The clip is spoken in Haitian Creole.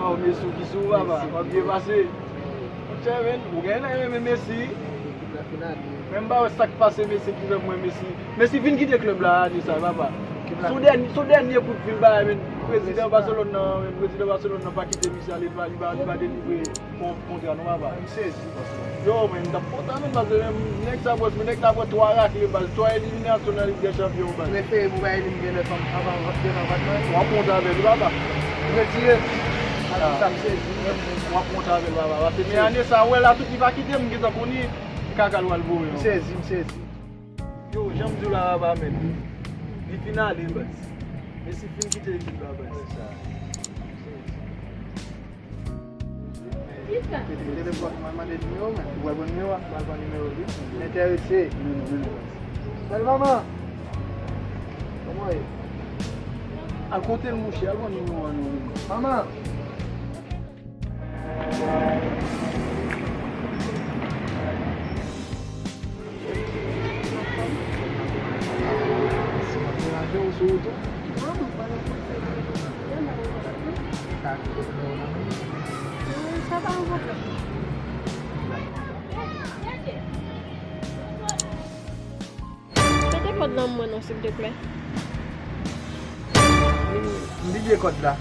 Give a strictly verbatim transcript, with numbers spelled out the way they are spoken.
Oh, Messi, ki sou papa, w ap byen pase. Monchè, men, ou gen lè renmen Messi. Men m pa wè sa k pase Messi ki fè mwen Messi. Messi vin kite klèb la ane sa, papa. Se yon dènye, se yon dènye kout fil bagay, men. Prezidan Barcelone nan, men, prezidan Barcelone nan pa kite misye ale, li pa, li pa, li pa delivre. Bon, kontra nou, papa. M sezi, pastè. Yo, men, m t ap kontan, men, paske men, nèg sa, bòs, men nèg sa pran twa rakle, baz, twa eliminasyon nan Lig dè Chanpyon, baz. Prefere pou bay li, m gen lè fanm, avan, devan vat mwen. W ap wont avè l, papa. Retire. Sa, m sezi. W ap wont avè l, papa. Paske men ane sa, wè la, tout li pa kite m, m gentan konnen kaka l pral voye. M sezi, m sezi. Yo, jan m di w la, papa, men. Li fin ale, baz. Messi fin kite ekip la, baz. Telefòn mwen mande nimewo, men. Ou pral pran nimewo a? Pral pran nimewo, wi. M enterese. Sèl manman. Kòman w ye? Al kote l, monchè, al pran nimewo a non. Manman. Sa pa yon pwoblèm. Mete kòd nan mwen non, silteplè. M bliye kòd la.